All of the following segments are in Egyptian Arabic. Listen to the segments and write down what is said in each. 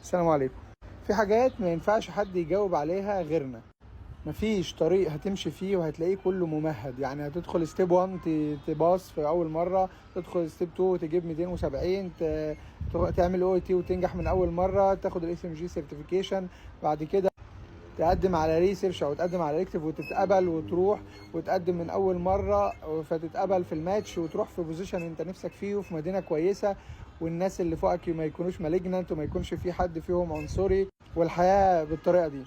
السلام عليكم. في حاجات ما ينفعش حد يجاوب عليها غيرنا. مفيش طريق هتمشي فيه وهتلاقيه كله ممهد، يعني هتدخل step 1 تباص في اول مره، تدخل step 2 تجيب 270، تعمل OET وتنجح من اول مره، تاخد ال ECFMG certification، بعد كده تقدم على research او تقدم على elective وتتقبل، وتروح وتقدم من اول مرة فتتقبل في الماتش، وتروح في position انت نفسك فيه وفي مدينة كويسه، والناس اللي فوقك ما يكونوش malignant وما يكونش في حد فيهم عنصري، والحياة بالطريقة دي.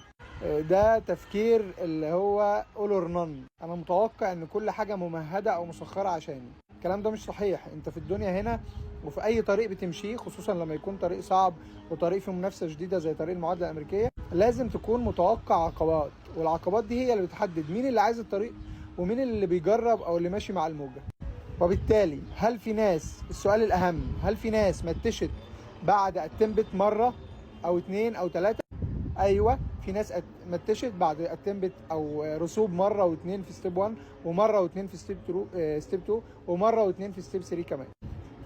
ده تفكير اللي هو all or none. انا متوقع ان كل حاجة ممهده او مسخرة عشاني. الكلام ده مش صحيح. انت في الدنيا هنا وفي اي طريق بتمشيه، خصوصا لما يكون طريق صعب وطريق فيه منافسه شديدة زي طريق المعادلة الامريكيه، لازم تكون متوقع عقبات، والعقبات دي هي اللي بتحدد مين اللي عايز الطريق ومين اللي بيجرب او اللي ماشي مع الموجه. وبالتالي هل في ناس، السؤال الاهم، هل في ناس متشت بعد attempt مرة او اتنين او تلاته؟ ايوه، في ناس متشت بعد attempt او رسوب مرة واتنين في step 1، ومرة واتنين في step 2، step 2، ومرة واتنين في step 3 كمان.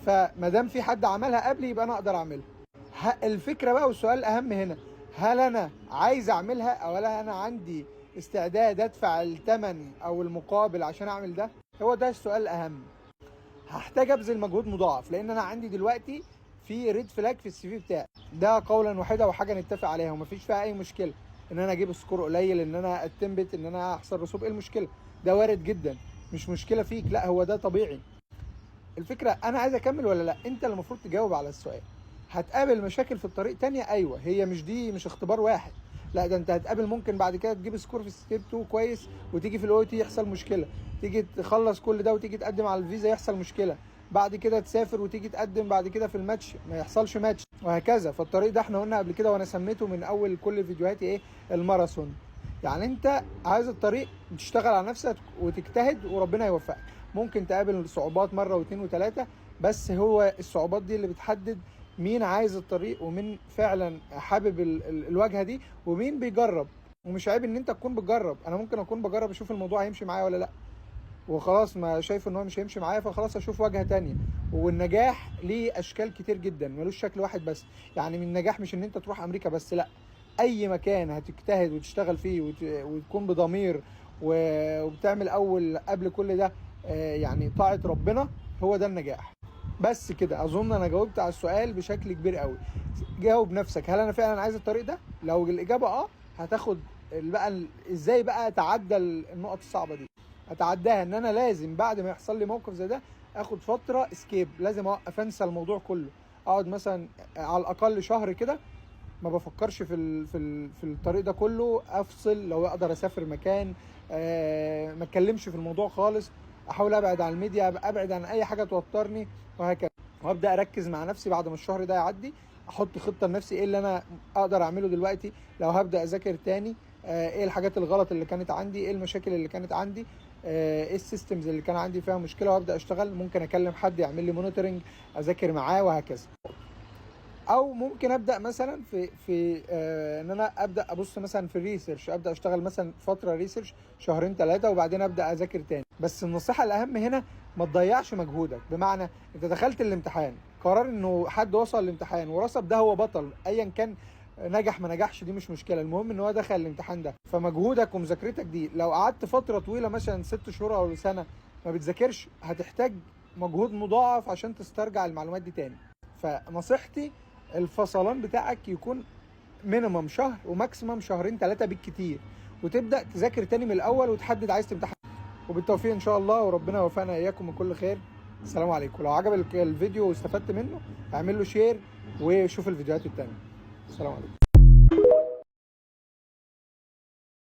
فما دام في حد عملها قبلي يبقى انا اقدر اعملها. الفكرة بقى والسؤال الاهم هنا، هل انا عايز اعملها او هل انا عندي استعداد ادفع الثمن او المقابل عشان اعمل ده؟ هو ده السؤال الاهم. هحتاج ابذل مجهود مضاعف لان انا عندي دلوقتي في red flag في ال CV بتاعي. ده قولا واحدا وحاجه نتفق عليها ومفيش فيها اي مشكله، ان انا اجيب score قليل، ان انا attempt، ان انا احصل رسوب، ايه المشكله؟ ده وارد جدا، مش مشكلة فيك، لا هو ده طبيعي. الفكرة انا عايز اكمل ولا لا؟ انت اللي المفروض تجاوب على السؤال. هتقابل مشاكل في الطريق تانية، ايوه، هي مش دي مش اختبار واحد، لا ده انت هتقابل ممكن بعد كده تجيب score في step 2 كويس وتيجي في ال OET يحصل مشكله، تيجي تخلص كل ده وتيجي تقدم على الفيزا يحصل مشكله، بعد كده تسافر وتيجي تقدم بعد كده في الماتش ما يحصلش ماتش، وهكذا. فالطريق ده احنا قلنا قبل كده وانا سميته من اول كل فيديوهاتي ايه؟ الماراثون. يعني انت عايز الطريق، تشتغل على نفسك وتجتهد وربنا يوفقك. ممكن تقابل صعوبات مرة واثنين وثلاثه، بس هو الصعوبات دي اللي بتحدد مين عايز الطريق ومين فعلا حابب الواجهة دي ومين بيجرب. ومش عيب ان انت تكون بتجرب. انا ممكن اكون بجرب اشوف الموضوع هيمشي معايا ولا لا، وخلاص ما شايف ان هو مش هيمشي معايا فخلاص اشوف واجهه تانية. والنجاح ليه اشكال كتير جدا، ملوش شكل واحد بس. يعني من النجاح مش ان انت تروح امريكا بس، لا، اي مكان هتجتهد وتشتغل فيه وتكون بضمير وبتعمل اول قبل كل ده يعني طاعة ربنا، هو ده النجاح. بس كده اظن انا جاوبت على السؤال بشكل كبير قوي. جاوب نفسك، هل انا فعلا عايز الطريق ده؟ لو الاجابة اه، هتاخد بقى ازاي بقى اتعدى النقط الصعبة دي؟ اتعداها ان انا لازم بعد ما يحصل لي موقف زي ده اخد فترة escape، لازم اوقف انسى الموضوع كله، اقعد مثلا على الاقل شهر كده ما بفكرش في الطريق ده كله، افصل، لو اقدر اسافر مكان، ما اتكلمش في الموضوع خالص، احاول ابعد عن الميديا، ابعد عن اي حاجة توترني وهكذا، وابدا اركز مع نفسي. بعد ما الشهر ده يعدي احط خطه لنفسي، ايه اللي انا اقدر اعمله دلوقتي؟ لو هبدا اذاكر تاني، ايه الحاجات الغلط اللي كانت عندي؟ ايه المشاكل اللي كانت عندي؟ ايه ال systems اللي كان عندي فيها مشكله؟ وابدا اشتغل. ممكن اكلم حد يعمل لي monitoring، اذاكر معاه وهكذا. او ممكن ابدا مثلا في ان انا ابدا ابص مثلا في ال research، ابدا اشتغل مثلا فترة research شهرين ثلاثة وبعدين ابدا اذاكر تاني. بس النصيحة الاهم هنا، ما تضيعش مجهودك. بمعنى انت دخلت الامتحان، قرار انه حد وصل الامتحان ورسب ده هو بطل، ايا كان نجح ما نجحش دي مش مشكله، المهم ان هو دخل الامتحان ده. فمجهودك ومذاكرتك دي لو قعدت فترة طويلة مثلا 6 شهور او سنة ما بتذاكرش، هتحتاج مجهود مضاعف عشان تسترجع المعلومات دي تاني. فنصيحتي الفصلان بتاعك يكون minimum شهر و maximum شهرين ثلاثة بالكتير، وتبدا تذاكر تاني من الاول وتحدد عايز تمتحن. وبالتوفيق ان شاء الله، وربنا يوفقنا اياكم من كل خير. السلام عليكم. لو عجبك الفيديو واستفدت منه اعمل له share وشوف الفيديوهات التانية. السلام عليكم.